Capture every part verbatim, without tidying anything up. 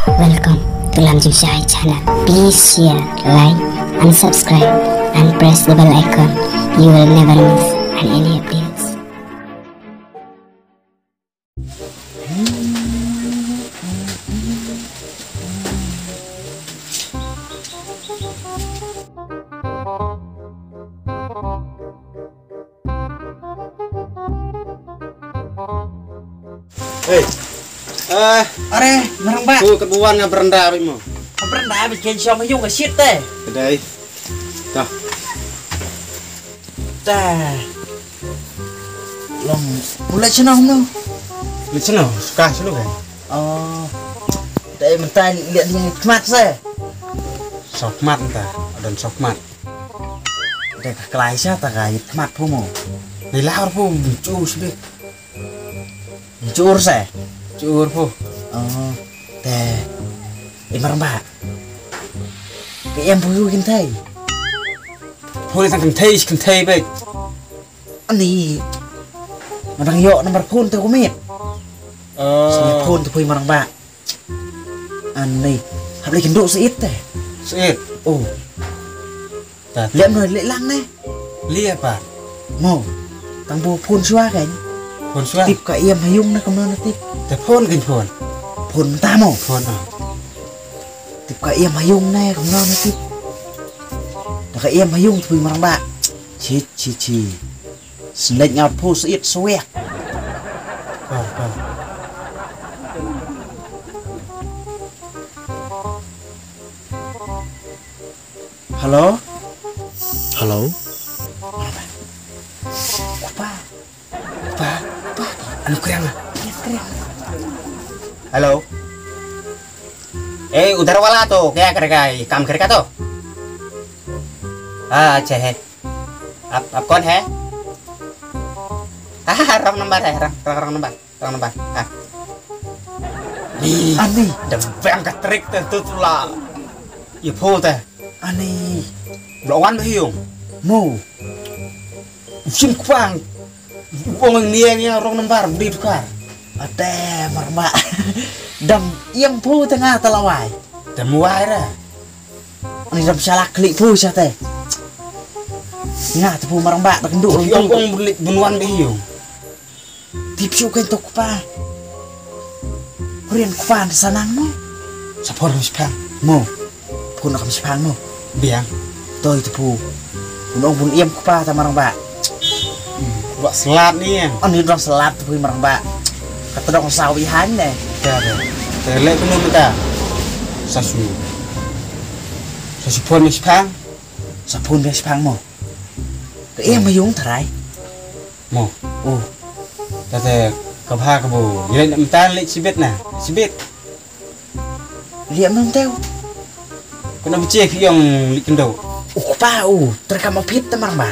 Welcome to Lam Jingshai channel. Please share, like, and subscribe, and press the bell icon. You will never miss any updates. Hei. Eh, are, marang ba. Tu ka buan nga berenda bik mo. Berenda bik ken shong yung ka shit te. Kedai. Dah. Dah. Long. Mulai chino no. Mulai chino, suka chino kan. Oh. Dai mentan lihat ni khmat se. Sokmat ta, adon sokmat. Dai ka klai sa ta ka yit khmat phu mo. Ni lahor phu chu sbik. Chur se. Chur phu. Oh. Te. I marang ba. Ke em phu kin thai. Phu ni tang kin thai kin thai bek. Ani. Madang yo number phone te kumit. Oh. Sini phone te phu i marang ba. Ani. Hap lagi kenduk seit te. Seit. Oh. Lem no leh lang ne. Leh apa? Mo. Tang bu phone shuwa kan. Phone shuwa. Tip ka em ha yung na kumno na tip. Te phone kan phone. Phone ta mo. Phone ah. Tip ka em ha yung na kumno na tip. Da ka em ha yung tu marang ba. Chi chi chi. Snake nga phu seit swek. Ka ka. Hello? Hello? Kupa. Kupa. Kupa. Anu kriang ah. Kriang. Hello. Eh, udhar wala to, kya karega, ye kam karega to? Ah, acha hai. Aap, aap kaun hai? Ah, wrong number hai, wrong, wrong, wrong number. Tang naba. Ha. Ni. Ani. Dang bang ka trick te tu tu la. Ye phu te. Ani. Blo wan ba hiung. Mo. Sim kupang. Bong ni ni wrong number di tukar. Ate marma. Dam yam phu te nga te lawai. Te muai ra. Ani dam shalak klik phu sha te. Nga te phu marang ba da kendu. Yong bong blik bunwan ba hiung. Tip shu kein tok kpa. Hurien kpa na sanang mo. Sa phone kam shipang. Mo. Phone kam shipang mo. Biang. Toi tu phu. Bun ong bun iem kpa ta marang ba. Hmm, ba selat ni ya. Ani dong selat tu phu marang ba. Kata dong sawi han ne. Te te. Te lek kenu mita. Sa shu. Sa shu phone kam shipang. Sa phone kam shipang mo. Ke iem mayung tarai. Mo. Oh. Tate ka bha ka bu. Ngi leit mynta leit shibit na. Shibit. Leit mynta. Kuna bche phi ong leit kyndo. Oh kpa oh. Tara ka ma phit ta mar ba.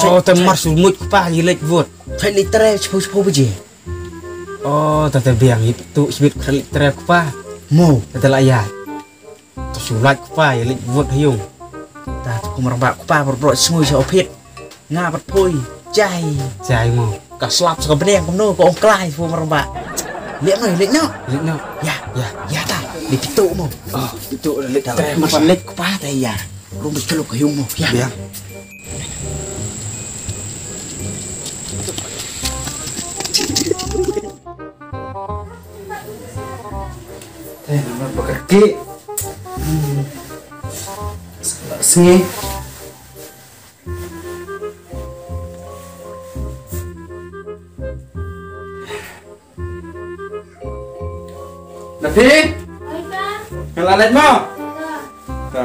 Oh ta mar su mut kpa ngi leit vot. Phai leit tara shiphew shiphew baje. Oh tate biang ngi tu shibit kra leit tara kpa. Mo. Tate la ya. Ta shu lait kpa ïa leit vot ha ïung. Ta tu kumar ba kpa bro bro sngui sha ophit. Nga bat poi. Jai. Jai mo. Ka slap sa ka bneng kumno ka ong klai fu mar ba. Leit no leit no. Leit no. Ya. Ya. Ya ta. Leit pitu mo. Oh, pitu leit. Ta leit kpa ta ya. Rum bit keluk ha ïung mo. Ya. Ya. Te namar ba ka kek. Hmm. Sngi. Napi? Nga la leit mo. Ka.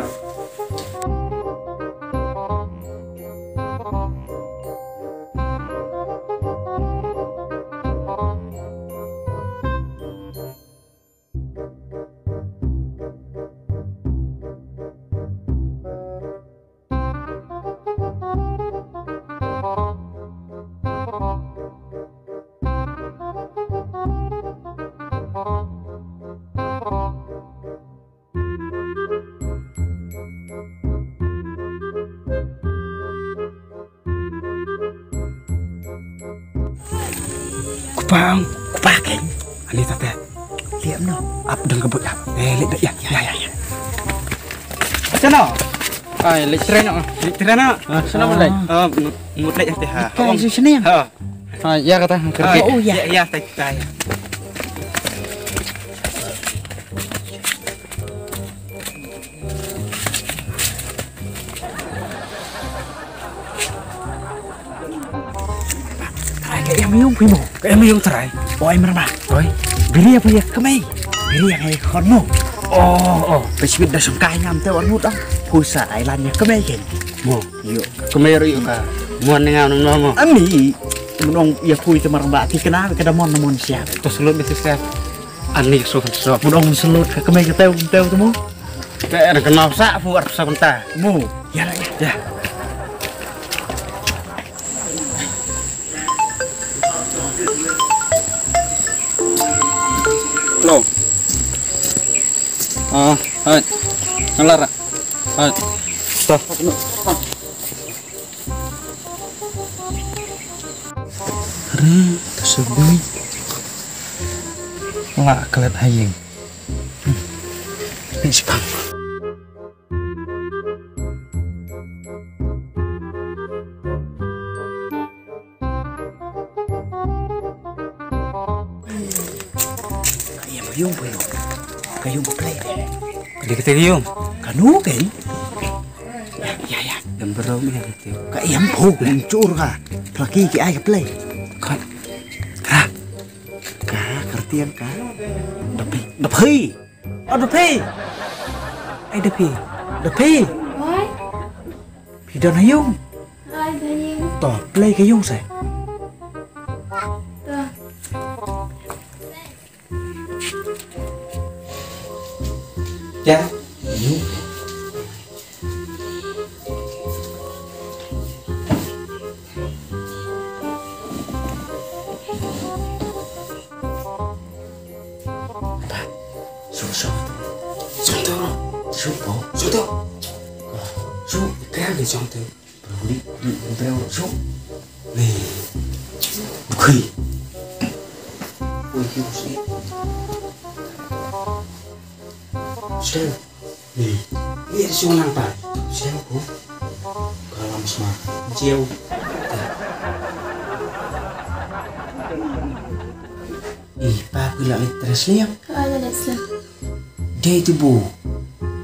Kpa, kpa keng. Ani tate. Ïa, no. Ap dang ka buit ap. Eh, leit, leit, ïa, ïa, ïa, ïa. Sana. Ai, leit tren no. Leit tren no. Ah, sana mo leit. Ah, mut, mut leit hati ha. Kai su seniang. Ha. Ah, ïa kata. Ah, oh, ïa. Ïa, ïa, tai, tai. Trai ka em yung phi mo. Ka em yung trai. Oi, Marma. Oi. Bili apa ya kemai? Bili yang ai khon mo. Oh, oh. Pechwit da sengkai ngam te wan mut ang. Pusa ai lan ya kemai ken. Mo. Yo. Kemai ri ka. Mo ni ngam no mo. Ami. Menong ya pui te Marma ti kena ka da mon mon siap. To selut mesti siap. Ani so so. Menong selut ka kemai ka teu teu tu mo. Ka er ka nau sa fu ar sa kunta. Mo. Ya la ya. Ya. Hello. Ah, hai. Ngalar. Hai. Stop. Re, ta sebi. Nga klet haying. Ni sipang. Ka ïam ka yung phi no. Ka yung ka play de. Ka dei kata ka yung. Ka nu ken. Ya ya ya. Dang bro mi kata. Ka ïam phu ken chur ka. Plaki ki ai ka play. Ka. Ka. Ka kertian ka. Dapi. Dapi. Oh, Dapi. Ai Dapi. Dapi. Wai. Phi don ha yung. Ai, don ha yung. To, play ka yung sai. To. Ya, yung. Ba, su su. Su tu. Su po. Su tu. Su, kaya ni su tu. Bro, bro, bro, su. Ni. Bukui. Ui, ui, si. Su. Ni. Ni su nang pa. Su ko. Kalam sma. Jeu. Ih, pa, phi la leit tren sliang. Ka ai la leit sliang. Dei tu bu.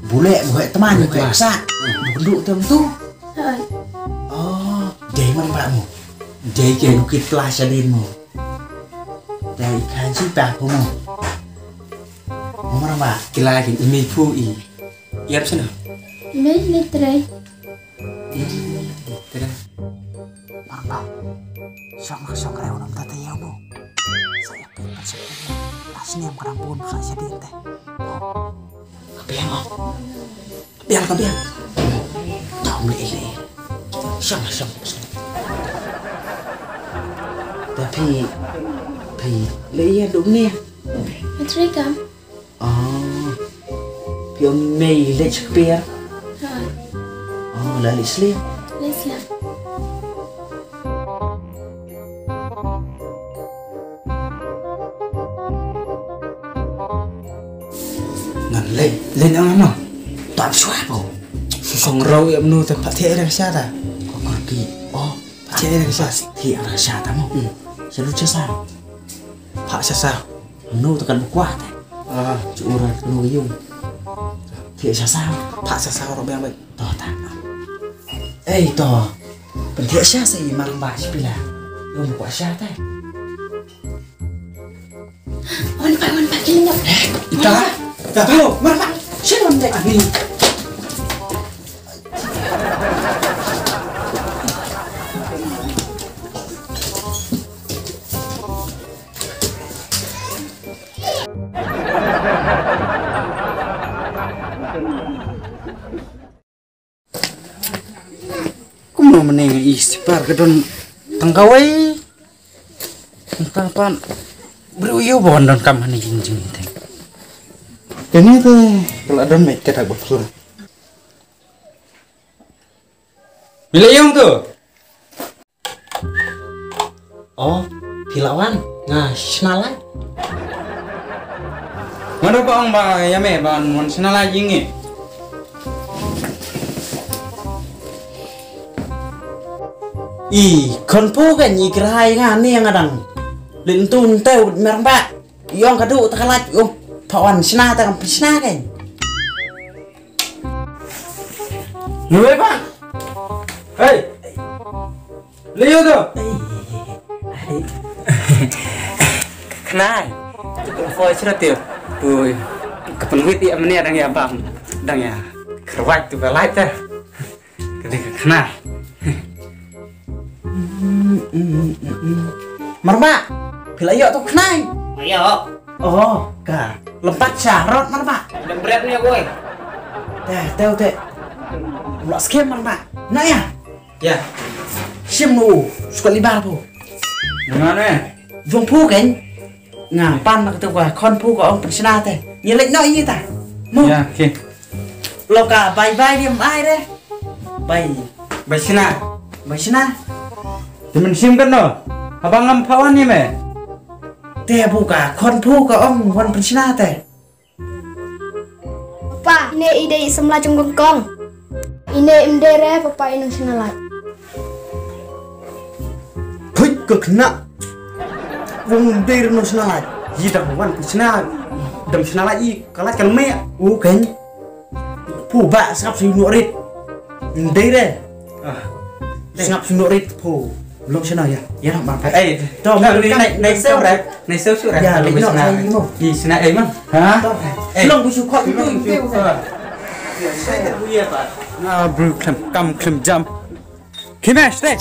Bu leh bu heh teman bu heh ksat. Bu kynduh tem tu. Hai. Oh, dei man ba mu. Dei ke bukit pla shadien mu. Dei kan si pa ku mu. Mu man ba. Kila kin imi pu i. Yap sana. Imi ni trai. Ih, tira. Bang, bang. Shong, shong, reu nam ta te yau bu. Sa yak ke pat sa. As niam kerang bun sa shadien te. Ka biang, oh. Ka biang, ka biang. Tau le le. Shong, shong, shong. Tapi, pi, le ya du ne. Matri kam. Oh. Phi ong mei leit sha kper. Ha. Oh, la leit sliang. Leit sliang. Ngan leit, leit nang ano. Tap shwa po. Song rau ïa mnu te pha thiah ïa ka sha ta. Ko kor ki. Oh, pha thiah ïa ka sha. Thiah ïa ka sha ta mo. Hmm. Sha lu cha sa. Pha cha sa. Mnu te kan bu kwah te. Ah, chu ura mnu ka yung. Thiah cha sa. Pha cha sa ro biang bai. To ta. Ei to. Pynthiah sha sa i mar ba shi pila. Yung bu kwah sha te. Wan pa, wan pa, kilinya. Ita, ita. Mar ba. Shin wan dek. Ani. Kumno mynne nga i sipar ka don tang kawei. Tang pan briew ïa u ba wan don kam hani jing jing te. Kane te ka la don met ka tak ba pur. Mila yung tu. Oh, phi la wan, nga shna lai. Nga ruh ba ong ba ïa me ban wan shna lait ïa ngi. I khun phu ka ngi krai nga ne nga dang. Lin tu nte u mer ba. Ïong ka du ta ka lait u pha wan shna ta kam shna ka. Nui ba. Hey. Leo tu. Khnai. Foi sra tiu. Pui. Ka pynwit ïa mane dang ïa bam. Dang ïa kyrwat tu ba lait ta. Ka dei ka khnai. Marba. Phi la ïoh tu khnai. Ïoh. Oh, ka. Lem pat sha rot marba. Lem bret ni woi. Te, te, te. Lo skem marba. Na ya. Ya. Shim nu, suka libar phu. Nga ne. Jong phu kan. Nga pan na kata ka khon phu ka ong pynshna te. Ngi leit noh ïa ta. Mo. Ya, okay. Lo ka bye bye dim ai re. Bye. Bye shna. Bye shna. Te men shim kan no. Haba ngam pha wan ni me. Te bu ka khon phu ka ong wan pynshna te. Pa, ine i dei i samla jong kong kong. Ine im dei re papa i nong shna lait. Phuit ka khynnah. Wong im dei re nong shna lait. Yi dang wan ka shna. Dang shna lait i ka lait kan me. U ken. Pu ba sngap sui nuh rit. Im dei re. Ah. Sngap sui nuh rit pu. Long shna ya. Ya nang bang. Eh, to, nai, nai, nai sew rek. Nai sew su rek. Ya, long no shna. Nai mo. Di shna eh man. Ha? To. Eh. Long bu su khot tu. Long bu su khot. Na bru klem kam klem jam. Kimesh te.